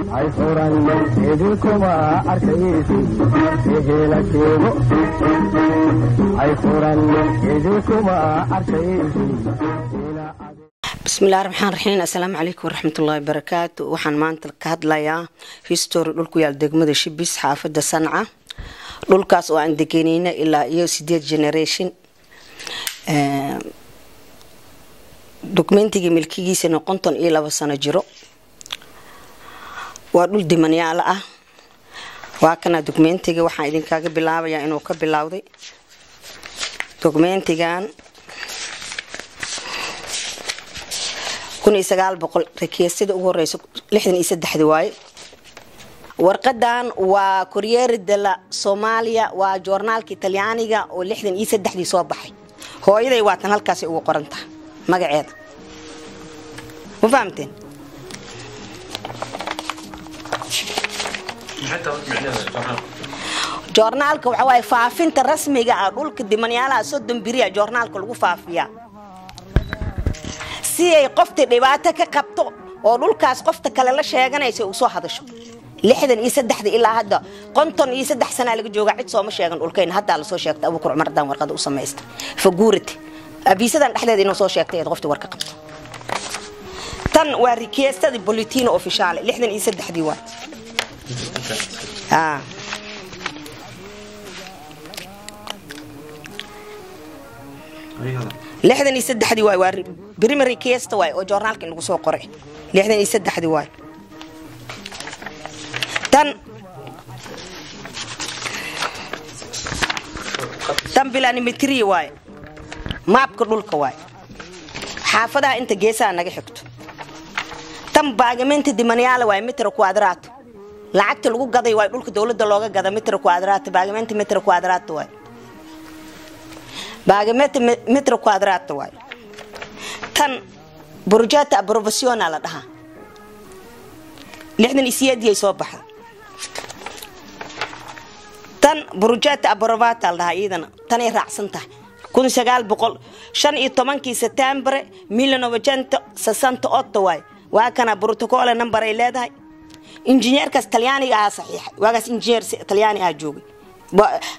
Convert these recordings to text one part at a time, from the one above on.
Hay furan idinkuma arkaysi ehela sheego, hay furan idinkuma arkaysi. Bismillahi raxmaan raxiim, assalaamu calaykum waraxmatullaahi wabarakaatu. Waxaan maanta ka hadlayaa history dhulku yaal degmada Shibis, xaafada Sanca, dhulkaas oo aan degenayna ilaa iyo 8 generation, dokumentiga milkigiisana 52 sano jiro. Waa dhul dimanyaalo ah. Waa kana dokumentiga. Waxaan idinkaaga bilaabayaa inuu ka bilowday dokumentigan 1900, rakiyeestada ugu horeysa 63-dii waaye. Warqadan waa Corriere della Somalia, waa joornaalka Talyaaniga oo 63-dii soo baxay. Hooyaday waatan, halkaasay ugu qorantaha magaceeda. Ma fahamteen? Joornaalka waxa waaye faafinta rasmiga ah dhulka dimanyaalaha. 30 beriya joornaalka lagu faafiyaa si ay qofta dhibaato ka qabto oo dhulkaas qofta kale la sheeganaysa uu soo hadasho. 63-da ilaa hadda 53 sanaa laga joogaa, cid sooma sheegan dhulkayna. Haddaa lasoo sheegta. Abukur Cumar haddaan warqada u samaysta faguurate abiisadan dhexdeeda inuu soo sheegtay eed qofta warka qabto. Tan waa rikiestadii bolitino officiale, 63-dii waay. 63-dii waay, waa primary case waay oo joornaalka in lagu soo qoray, 63-dii waay. Tan planimetry waay, maabka dhulka waay, xaafadaha inta geesaha naga xigto. Tan baagamenta dimanayaala waay, metro quadrato lacagta lagu gaday waay, dhulka dowladda looga gada metro quadrato, baagamenta metro quadrato waay, baagamenta metro quadrato waay. Tan burjata approvazione la dhahaa, 68-dii ay soo baxda. Tan burjata approvata la dhahaa, iyadana tanay raacsan tahay, 1915-kii Settembre 1968 waay. Waa kana protocol number ay leedahay. Injineerkaas Talyaaniga ahaa saxiixay waagaas, injineer Talyaani ah joogay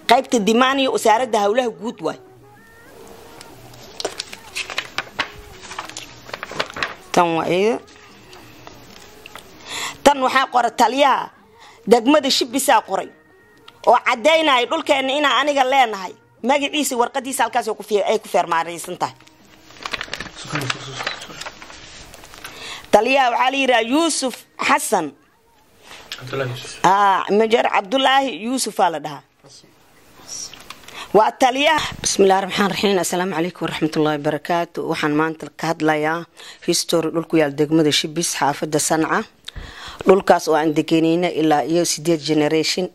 qaybta dimaaniyo wasaaradda howlaha guud waay. Tan waa iyada. Tan waxaa qoray taliyaha degmada Shibisaa qoray oo caddaynaya dhulkeena inaa aniga leenahay. Magaciisa, warqadiisa halkaas ay ku feermaaraysan tahay. Taliyaha waxaa la yidhaha Yuusuf Xasan Majer Cabdulaahi Yuusufaa la dhahaa, waa taliyaha. Bismillahi raxmaan raxiim, assalaamu calaykum waraxmatullaahi wabarakaatu. Waxaan maanta ka hadlayaa history dhulku yaal degmada Shibis, xaafada Sanca, dhulkaas oo aan degenayna ilaa iyo 8 generation,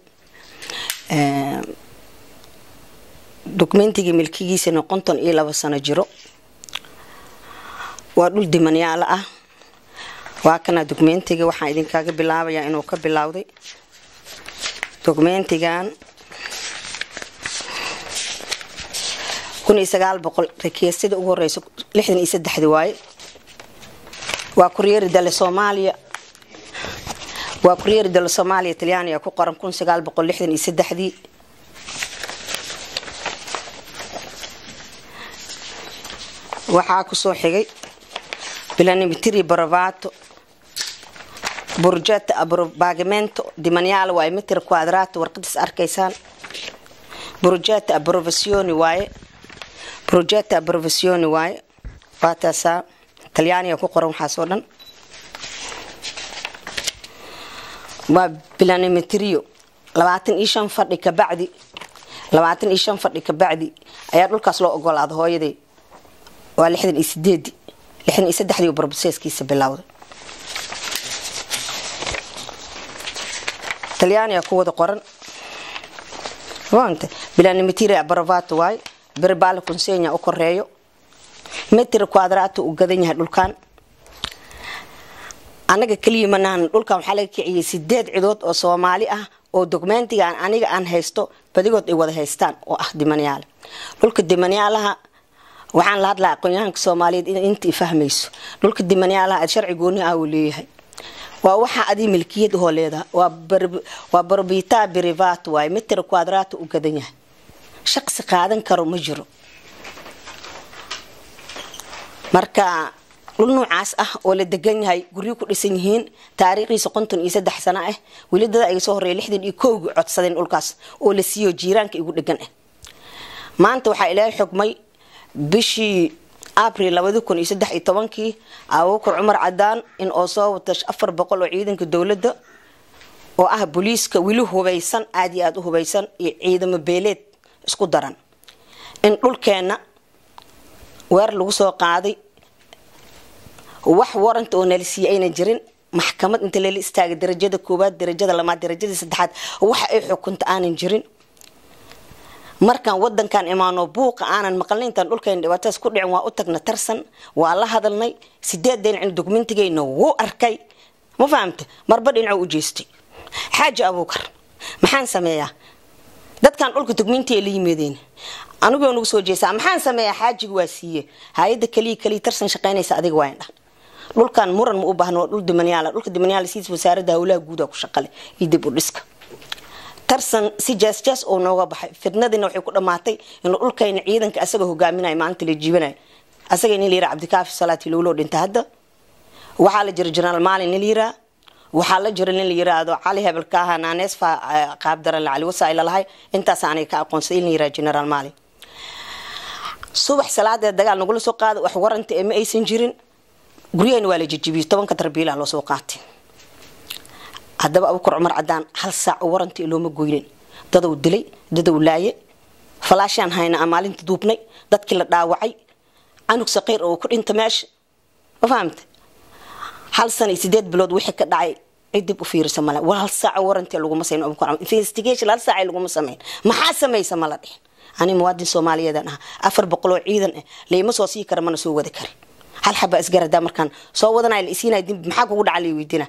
dokumentiga milkigiisana 52 sano jiro. Waa dhul dimanyaalo ah. Waa kana dokumentiga. Waxaan idinkaaga bilaabayaa inuu ka bilowday dokumentigan 1900, rakiyeestada ugu horeysa 63-dii waaye. Waa Corriere della Somalia, waa Corriere della Somalia Talyaaniga ku qoran, 1963-dii. Waxaa kusoo xigay planimetria approvato, burjata pagamento dimaniale waaye, metro quadrato warqadiis arkaysaan. Burjata approvazione waaye, progetto approvazione waaye, waa taasaa, Talyaaniga ku qoran. Waxaasoo dhan waa planimetrio. 25 fadhi kabacdi, 25 fadhi kabacdi ayaa dhulkaas loo ogolaada hooyaday. Waa 68-dii, 63-dii broseskiisa bilowday. Talyaaniga ku wada qoran waanta planimetria approvato waay, verbale consegna u koreeyo, metro quadrato uu gadan yahay dhulkan. Anaga kaliya manahan, dhulkan waxaa laga kiciyey 8 cidood oo Soomaali ah oo dokumentiga aan aniga aan haysto badigood ay wada haystaan oo ah dimanyaal. Dhulka dimanyaalaha waxaan la hadlaa aqoon-yahanka Soomaaliyeed in intii fahmayso. Dhulka dimanyaalaha aad sharci gooni ah uu leeyahay. Waa waxa adii milkiyad hoo leedaha, waa proprietà privata waaye. Mitir quadrato u gadan yahay, shaqsi qaadan karo ma jiro. Marka dhul noocaas ah oo la degan yahay, guryo ku dhisan yihiin, taariikhdiisa 53 sano ah, weli dada iga soo horreeya 61-gii codsadeen dhulkaas oo la siiyo, jiiraanka igu dhegan ah. Maanta waxaa Ilaahay xugmay bishii Abril 2013-kii Abuukar Cumar Cadaan in oo soo wata 400 oo ciidanka dowladda oo ah booliiska, weli hubaysan, aada iyo aada u hubaysan, iyo ciidamo beeleed isku daran, in dhulkeenna weer lagu soo qaaday. Wax waranta oo nala siiyey aynan jirin, maxkamad inta lala istaagay, darajada koowaad, darajada labaad, darajada saddexaad, waxa ay xukunta aanan jirin. Markaan wadankan imaano, buuqa aanan maqalnay, intaan dhulkayna dhibaatadaas ku dhicin, waa u tagna Tarsan, waa la hadalnay. Sideed dhinacin documentigayna wuu arkay, ma fahamta? Marba dhinaco u jeestay. Xaaji Abuukar, maxaan sameeyaa? Dadkan dhulka documentiga la yimaadeen, anigoo nagu soo jeestaa, maxaan sameeyaa? Xaajiga waa siiye hay-adda kaliya kaliya Tarsan shaqaynaysa. Adiga waa indha, dhulkan muran ma u baahno, waa dhul dimaniyaala. Dhulka dimaniyaala sidiis wasaaradda howlaha guuda ku shaqale iyo dib u dhiska. Tarsan si jees jees oo nooga baxay. Fitnadiina waxay ku dhammaatay inuu dhulkayna ciidanka asaga hogaaminayo maalinta la jiibanayo, asaga nin la yiraa Cabdikaafi Salaati Lowloo dhinta hadda. Waxaa la jira Jenaraal Maalin nin la yiraa, waxaa la jira nin la yiraahdo Cali Hebelkaaha, naanees qaabdaran la Cali Wasaa lalahay. Intaas aniga ka aqoonsaday in la yiraa Jenaraal Maalin. Subax salaadeed dagaal nagula soo qaada, wax waranta ee ma aysan jirin. Guryahayna waa la jijibiyey, 10-ka tarbiilaa loo soo qaatay. Haddaba Abuukar Cumar Cadaan hal saac oo waranti looma goynin. Dadow dilay, dadow laaye, falaashaan hayna aan maalinta duubnay, dadkii la dhaawacay, canug saqiir oo ku dhinta meesha, ma fahamta? Hal sana iyo 8 bilood wixii ka dhacay cid dib u fiirisa male. War hal saac oo waranti laguma samayn Abuukar Cumar, investigation hal saac laguma samayn. Maxaa samaysa ma la dhihin. Ani muwaadin Soomaaliyeedaan ah, 400 oo ciidan ah layma soo sii kara, mana soo wadi kari. Hal xaba isgaradaa markaan soo wadanaya la isiinaya, dembi maxaa kugu dhaca la weydiina.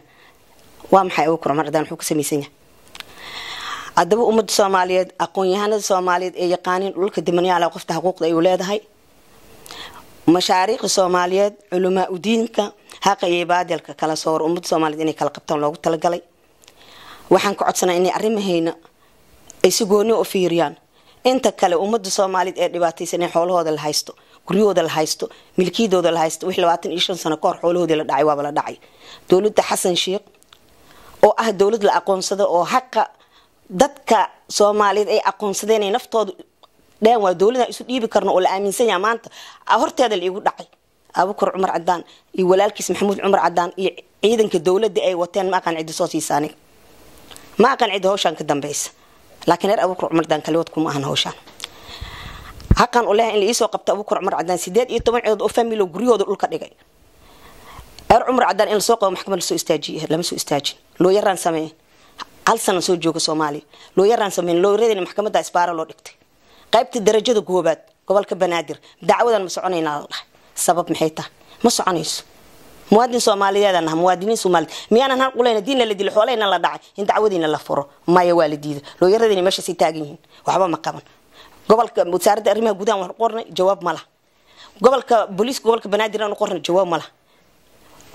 Waa maxay Abuukar Cumar Cadaan wuxuu ka samaysan yahay? Haddaba ummadda Soomaaliyeed, aqoon-yahanada Soomaaliyeed ee yaqaaniin dhulka dimanyaala, qofta xuquuqda ay u leedahay, mashaariikhda Soomaaliyeed, culamaa udiinka, haqa iyo baadilka kala soor, ummadda Soomaaliyeed inay kala qabtaan loogu talagalay, waxaan ka codsanaa inay arrimahayna ay si gooni u fiiriyaan. Inta kale ummadda Soomaaliyeed ee dhibaataysan, ee xoolahooda la haysto, guryahooda la haysto, milkiyadooda la haysto, wixii 25 sano ka hor xoolahoodii la dhacay, waaba la dhacay. Dowladda Xasan Sheikh oo ah dowlad la aqoonsado oo haqa dadka Soomaaliyeed ay aqoonsadeen, ay naftooda dheen waa dowladda isu dhiibi karno oo la aaminsan yahay, maanta horteeda la iigu dhacay. Abuukar Cumar Cadaan iyo walaalkiis Maxamuud Cumar Cadaan iyo ciidanka dowladda ay wateen, ma aqaan ciddi soo siisa, aniga ma aqaan cidda hawshaan ka dambaysa, laakiin reer Abuukar Cumar Cadaan kaligood kuma ahan hawshaan. Xaqan u leeyahay in la iisoo qabto Abuukar Cumar Cadaan, 18 cidood oo family oo guryahooda dhulka dhigay reer Cumar Cadaan, in lasoo qabo, maxkamad lasoo istaajiye, lama soo istaajin. Looyaraan sameyn, hal sana soo jooga Soomaaliya, looyaraan sameyn, looyaradina maxkamadda isbaara loo dhigtay, qaybta darajada koobaad gobolka Banaadir. Dacwadan ma soconaynaa la dhahay. Sabab maxay tahay ma soconayso? Muwaadin Soomaaliyeedaan nahay, muwaadiniin Soomaaliyeed miyaanan hal qulayna diinna la dilo, xoolayna la dhacay, in dacwadiina la furo? Maya, waa la diiday. Looyaradina meesha sii taagan yihiin, waxba ma qaban. Gobolka wasaaradda arrimaha gudaha waan qornay, jawaab ma laha. Gobolka booliiska gobolka Banaadir aan u qornay, jawaab ma laha.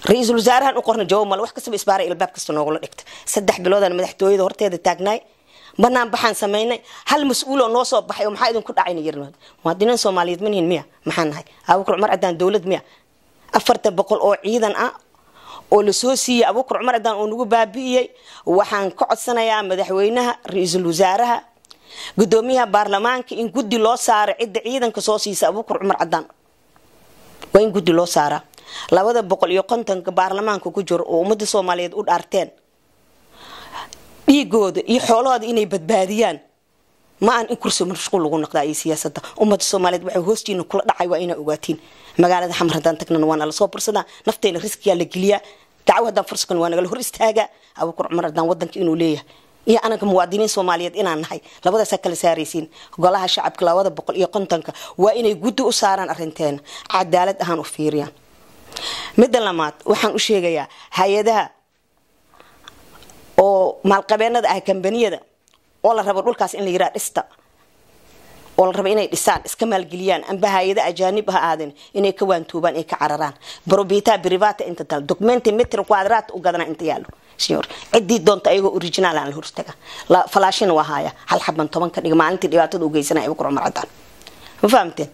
Ra-iisul wasaarahan u qornay, jawaab ma laha. Wax kastaba isbaara ilbaab kasta noogula dhigta. 3 biloodaan madaxtooyada horteeda taagnaay, banaan baxaan samaynay, hal mas-uul oo noo soo baxay oo maxaa idinku dhacayna yirin. Muwaadiniin Soomaaliyeed ma nihin miya? Maxaan nahay? Abuukar Cumar Cadaan dowlad miya? 400 oo ciidan ah oo la soo siiyey Abuukar Cumar Cadaan oo nagu baabi'iyey. Waxaan ka codsanayaa madaxweynaha, ra-iisul wasaaraha, gudoomiyaha baarlamaanka in guddi loo saaro cidda ciidanka soo siisa Abuukar Cumar Cadaan. Waa in guddi loo saaraa. 250-ka baarlamaanka ku jiro oo ummadda Soomaaliyeed u dhaarteen dhiigooda iyo xoolahooda inay badbaadiyaan, ma aan in kursi mashquul lagu noqdaa iyo siyaasadda. Ummadda Soomaaliyeed waxay hoostiina kula dhacay waa inaa ogaatiin. Magaalada Xamar haddaan tagnana waa nala soo bursadaa, nafteena riskiyaa la geliyaa. Dacwo haddaan fursakan waa nagala hor istaagaa. Abuukar Cumar haddaan wadanka inuu leeyahay iyo anaga muwaadiniin Soomaaliyeed inaan nahay, labadaasaa kala saaraysiin. Golaha shacabka 250-ka waa inay guddi u saaraan arrinteena, cadaalad ahaan u fiiriyaan. Midda lamaad, waxaan u sheegayaa hay-adaha oo maalqabeenada ah, kambaniyada oo la rabo dhulkaas in la yiraa dhista. Oo la raba inay dhisaan, iska maalgeliyaan, amba hay-ada ajaanib ha aadeen, inay ka waantoobaan, ay ka cararaan. Proprietà privata inta tal documenti metro quadrato u gadana inta yaalo, signor. Ciddii doonta ayagoo original aan la hortaga la falaashina waa haya. Hal xaban 10 ka dhiga maalintii dhibaatada u geysanaya Abuukar Cumar Cadaan. Ma fahamteen?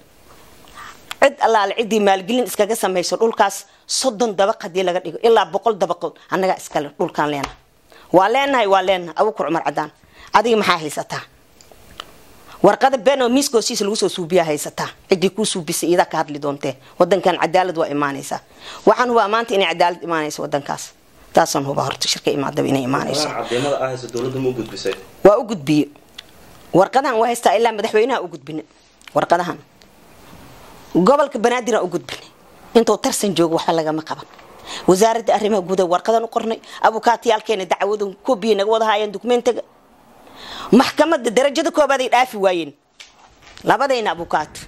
Cid allaale ciddii maalgelin iskaga samayso dhulkaas, 30 dabaq haddii laga dhigo ilaa 100 dabaqood, annagaa iskale dhulkaan leenahay. Waa leenahay, waa leenahay. Abuukar Cumar Cadaan, adiga maxaa haysataa? Warqada been oo miiska hoostiisa lagu soo suubiyaa haysataa. Ciddii kuu suubisay iyadaa ka hadli doontee. Wadankan cadaalad waa imaanaysaa. Waxaan hubaa maanta inay cadaalad imaanayso wadankaas. Taasaan hubaa horta, shirka imaadaba inay imaanayso. Cadeemada ah hayso dowladda ma u gudbisay? Waa u gudbiye. Warqadahan waa haystaa. Ilaa madaxweynaha u gudbina warqadahan, gobolka Banaadir u gudbinay. Intuu Tarsan joogo waxba lagama qaban. Wasaaradda arrimaha gudaha warqadan u qornay. Abukaatiyaalkeena dacwada kobiya naga wada haayeen. Dukumentiga maxkamadda darajada koobaad ay dhaafi waayeen labadayna abukaato.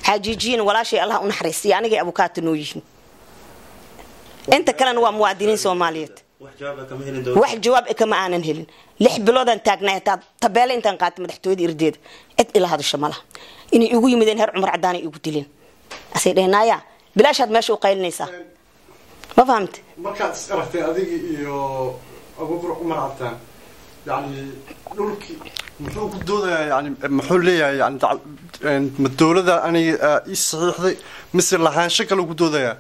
Xaajiijiyin walaashay, Allah u naxariistiyo, anigay abukaato noo yihiin. Inta kalena waa muwaadiniin Soomaaliyeed. Wax jawaab kama helin dowladda? Wax jawaab kama aanan helin. 6 biloodaan taagnay hataa tabeele intaan qaatay madaxtooyada irdeeda. Cid ila hadasho malaha. Inay igu yimideen heer Cumar Cadaan ay igu dileen, asay dhehnaaya bilaashaad meesha u qaylinaysaa. Ma fahamte? Markaad is aragtay adigii iyo Abuukar Cumar Cabtaan, yani dhulkii muxuu ku doodayaa? Yani muxuu leeyahay? Yani ma dowladda aniga ii saxiixday mise lahaansho kale ku doodayaa?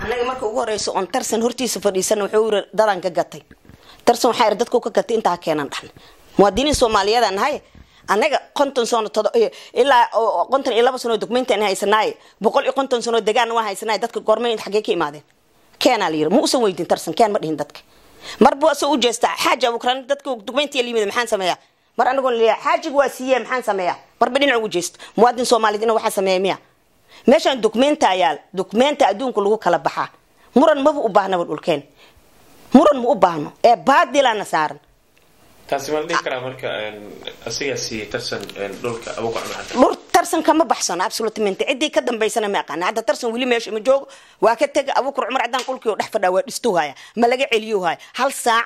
Annaga marka ugu horeyso oon Tarsan hortiisa fadhiisan, wuxuu yiri dadaan ka gatay. Tarsan waxaa yiri dadku ka gatay intaa keenan dhaxna. Muwaadiniin Soomaaliyeed aan nahay annaga. 50 sano ilaa 52 sano documenti aan haysanaay, 150 sano degaan waa haysanaay. Dadka goormay xagee ka imaadeen? Keenaa la yiri. Ma usan weydin Tarsan, keen ma dhihin dadka. Mar buu asoo u jeestaa xaaji Abuukran, dadka documenti la yimid maxaan sameeyaa? Mar anagoon leeyahay xaajigu waa siiyee, maxaan sameeyaa? Marba dhinac ugu jeesto. Muwaadin Soomaaliyeed inuu waxaa sameeya miya? Meeshaan documenta yaal, documenta adduunka lagu kala baxaa. Muran maba u baahnaba dhulkeen, muran ma u baahno ee baadilaana saaran. Taasi ma la dhihi karaa marka asigaa siiyey Tarsan dhulka Abuukar Cumar Cadaan? Dhur Tarsan kama baxsano, absolutamente. Ciddii ka dambaysana ma aqaana. Hadda Tarsan weli meesha ma joogo, waa ka tega. Abuukar Cumar Cadaan dhulkii oo dhex fadhaa waa dhistuu haya, ma laga celiyo haya. Hal saac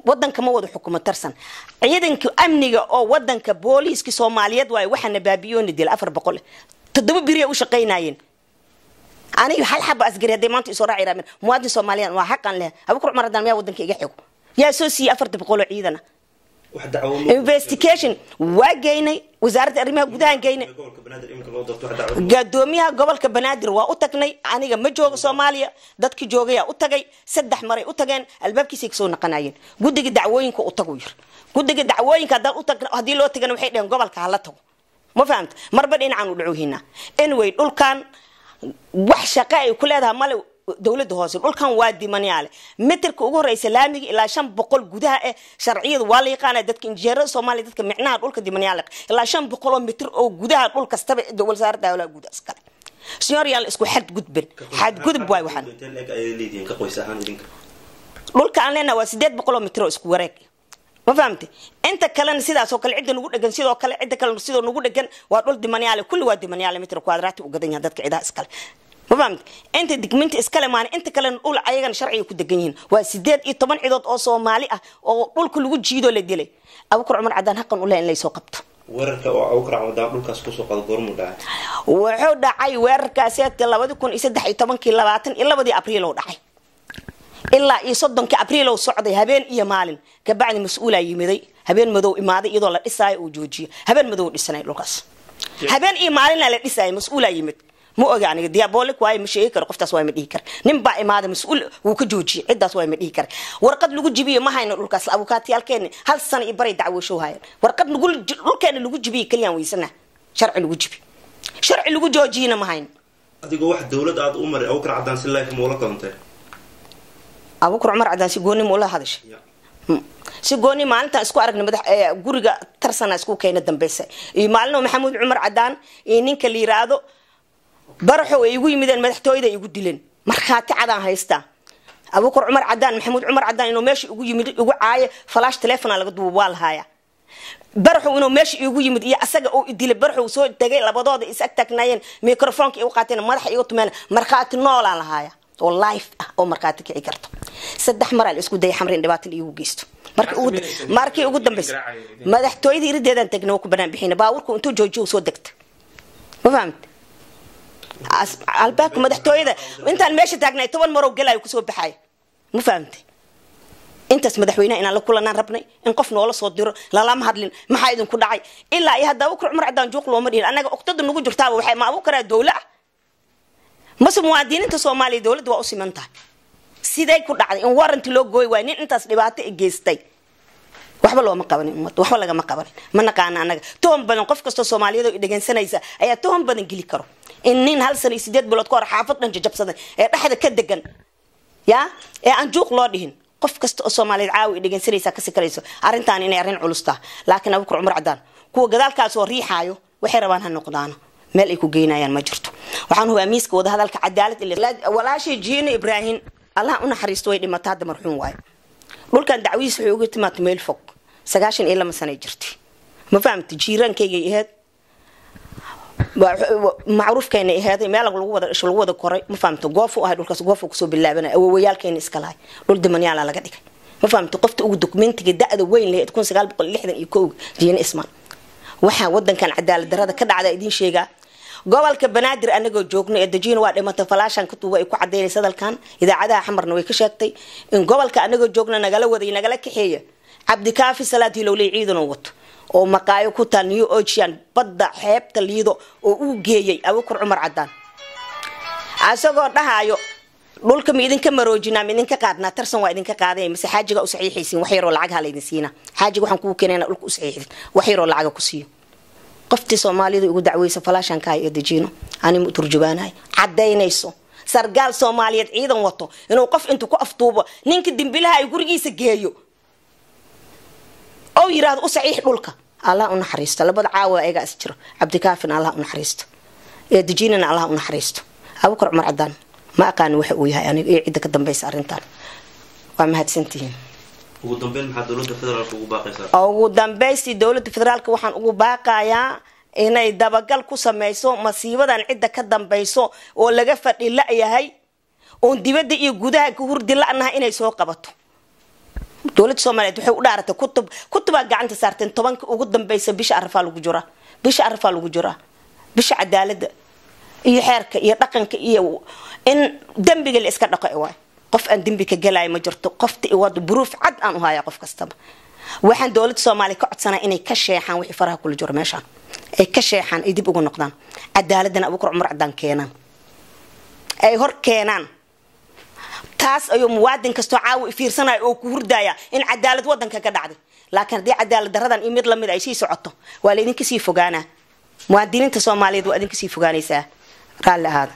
wadanka ma wada xukumo Tarsan. Ciidanka amniga oo wadanka, booliiska Soomaaliyeed waaye waxaana baabiyoona dila. 407 beriya u shaqaynayeen. Aniga hal xaba asgari hadday maanta isoo raaci raameen, muwaadin Soomaaliyeed waa xaqan leh. Abuukar Cumar Cadaan miyaa wadanka iga xigo? Yaa soo siiyey 400 oo ciidana? Wax dacwo ma Investigation waa geynay, wasaaradda arrimaha gudahaan geynay. Gobolka Banaadir iminka loo doorto wax dacwo? Gadoomiyaha gobolka Banaadir waa u tagnay. Aniga ma joogo Soomaaliya, dadkii joogayaa u tagay. Saddex maray u tageen, albaabkiisay kasoo naqanayeen. Guddiga dacwooyinka u tagu yir. Guddiga dacwooyinka haddaan u tagna, haddii loo tagana, waxay dheheen gobolka hala tago. Ma fahamta? Marba dhinacaan u dhacuhinaa. Anyway, dhulkan wax shaqo ay ku leedahay male dowladda hoose. Dhulkan waa dimanayaale. Mitirka ugu horeysa laamiga ilaa 500 gudaha eh, sharciyada waa la yaqaana. Dadka injineerada Soomaaliya, dadka micnaha dhulka dimanayaale, ilaa 500 oo mitir oo gudaha dhul kastaba wasaaradda howlaha guud iskale. Signor, yaan la isku xadgudbin. Xadgudub waay waxaan. Intee le'eg ayay leedihiin ka qoys ahaan idinka? Dhulka aan leenahay waa 800 oo mitir oo isku wareeg. Ma fahamte? Inta kalena sidaas oo kale, cidda nagu dhegan sidoo kale, cidda kale sidoo nagu dhegan waa dhul dimanayaale. Kulli waa dimanayaale. Mitir quadrati u gadan yahay dadka cidaha iskale. Ma fahamte? Inta digminta iskale maana, inta kalena dhul ayagana sharciga ku degan yihiin. Waa 18 cidood oo Soomaali ah oo dhulka lagu jiidoo la dilay. Abuukar Cumar Cadaan xaqan u leh in laysoo qabto. Weerarka oo Abuukar Cadaan dhulkaas kusoo qado goormuu dhacay? Wuxuu dhacay weerarkaasi 2013-kii, 22-dii Abriil oo dhacay. Ilaa iyo 30-kii Abriil oo socday habeen iyo maalin. Kabacdi mas-uulaa yimiday, habeen madow imaaday iyadoo la dhisaayo uu joojiyo. Habeen madow dhisanay dhulkaas, habeen iyo maalina la dhisaayo. Mas-uulaa yimid, ma oga aniga, diabolic waaye, ma sheegi karo qoftaas waay, ma dhihi kara. Nin baa imaaday mas-uul, wuu ka joojiyey ciddaas waay, ma dhihi kara. Warqad lagu jibiyo ma hayno dhulkaas. Abukaatiyaalkeeni hal sano iyo baray dacwooshow haayeen. Warqad lagu dhulkeena lagu jibiyo keliyaan weysana, sharci lagu jibi, sharci lagu joojiyina ma hayno. Adigoo wax dowlad aad u maray, Abuukar Cadaan si live ma ula kulantay? Abuukar Cumar Cadaan si gooni ma ula hadashay? Si gooni maalintaan isku aragnay madax guriga Tarsana isku keena dambeysa iyo maalino Maxamuud Cumar Cadaan iyo ninka la yiraahdo Baraxo ay igu yimideen madaxtooyada ay igu dileen, markhaati cadaan haystaa. Abuukar Cumar Cadaan, Maxamuud Cumar Cadaan inuu meesha igu yimid igu caayo, flash telefona laga duubo waa lahaaya. Baraxu inuu meesha igu yimid iyo asaga uu idilay, Baraxu soo tagay, labadooda is ag taagnaayeen, microfonka igu qaateen, madaxa igu tumeen, markhaati noolaan lahaaya. Oo life ah oo markhaati kici karto. Saddex maraa la isku dayay Xamri in dhibaato iigu geysto. Markii ugu dambaysa madaxtooyada irideedaan tagnay, waa ku banaan bixina. Baabuurku intuu joojiyo soo degta, ma fahamte? Albaabka madaxtooyada intaan meesha taagnay 10 marow gelayo kusoo baxayo, ma fahamte? Intaas madaxweynaha inaan la kulanaan rabnay, in qof noola soo diro lalama hadlin. Maxaa idinku dhacay? Ilaa iyo hadda Abuukar Cumar Cadaan juuq looma dhihin. Annaga uqtada nagu jirtaaba waxay ma Abuukaraa dowla ah mase muwaadiniinta Soomaaliya dowladda waa u siman tahay? Sidee ku dhacday in waranti loo gooy waay nin intaas dhibaato i geystay? Waxba looma qabanin ummadda, waxba lagama qabanin. Ma naqaana annaga tohon badan. Qof kastoo Soomaaliyeed oo dhegaysanaysa ayaa tohon badan geli karo in nin hal sano iyo 8 bilood ka hor xaafad dhan jajabsaday ee dhexda ka degan ya ee aan juuq loo dhihin. Qof kasta oo Soomaaliyeed caawi dhegaysanaysa kasi karayso arrintan inay arrin culus tahay. Laakiin Abuukar Cumar Cadaan kuwa gadaalkaasoo riixaayo waxay rabaan ha noqdaano, meel ay ku geynayaan ma jirto. Waxaan hubaa miiska wadahadalka cadaalad. Walaashay Jiino Ibraahim, Allah u naxariisto, way dhimatay hadda, marxuum waayo. Dhulkan dacwadiis waxay uga timaatay meel fog, 92 sanay jirtay, ma fahamtay? Jiiraankaygay ahayd, macruufkayna aheeday, meel lagu wada dhasho, lagu wada koray, ma fahamta? Goofu ahay dhulkaas, goofu kusoo bilaabanay, awowayaalkayna iska lahay. Dhul dimanyaala laga dhigay, ma fahamta? Qofta ugu dokumentiga da'da weyn lahayd 1961 Jiina Ismaan. Waxaa wadankan cadaalad darada ka dhacda idiin sheegaa. Gobolka Banaadir anagoo joogno ee Dajiina waa dhimatay, falaashan ka tuuba ay ku cadaynaysa hadalkan, idaacadaha Xamarna way ka sheegtay in gobolka anagoo joogno nagala waday, nagala kaxeeya Cabdikaafi Salaad Hilowley ciidan oo wato oo maqaayo ku taal New Ocean, badda xeebta Liido, oo uu geeyey Abuukar Cumar Cadaan, asagoo dhahaayo: "Dhulka ma idinka maroojinaa, ma idinka qaadnaa? Tarsan waa idinka qaaday mise xaajiga u saxiixaysiin? Wax yaroo lacag ha laydin siina. Xaajiga waxaan kugu keenayna dhulka u saxiixdin, wax yaroo lacaga ku siiyo." Qoftii Soomaalidu igu dacweysa falaashankahay ee Dejiino anima u turjubaanahay cadaynayso sargaal Soomaaliyeed ciidan wato inuu qof intuu ku afduubo ninka dimbilaha ay gurigiisa geeyo oo yiraahdo: "U saxiix dhulka." Allah u naxariisto labada caawa ayagaa is jiro. Cabdikaafin Allah u naxariisto, ee Dejiinana Allah u naxariisto. Abuukar Cumar Cadaan ma aqaani waxa uu yahay aniga iyo cidda ka dambaysa arrintan. Waa mahadsantihiin. Ugu dambeyn, maxaa dowladda federaalka ugu baaqaysaa? Ugu dambaystii, dowladda federaalka waxaan ugu baaqayaa inay dabagal ku sameyso masiibadan, cidda ka dambayso oo laga fadhi la-yahay oon dibadda iyo gudaha ka hurdi la-nahay inay soo qabato. Dowladda Soomaaliyeed waxay u dhaaratay kutub, kutubaa gacanta saarteen. 10-ka ugu dambaysa bisha Arafaa lagu jiraa, bisha Arafaa lagu jiraa, bisha cadaaladda iyo xeerka iyo dhaqanka iyo in dembiga la iska dhaqo waay. Qof aan dembi ka gelayo ma jirto. Qofta iwado buruuf cad aan u hayaa qof kastaba. Waxaan dowladda Soomaaliya ka codsanaa inay ka sheexaan wixii faraha kula jiro meeshaan, ay ka sheexaan, ay dib ugu noqdaan cadaaladana, Abuukar Cumar Cadaan keenaan, ay hor keenaan. Taas ayuu muwaadin kastoo caawa fiirsanaya oo ku hurdaya in cadaalad wadanka ka dhacday. Laakiin haddii cadaalad daradan iyo mid lamid ay sii socoto, waa laydinka sii fogaanaa. Muwaadiniinta Soomaaliyeed waa idinka sii fogaanaysaa. Raalli ahaada.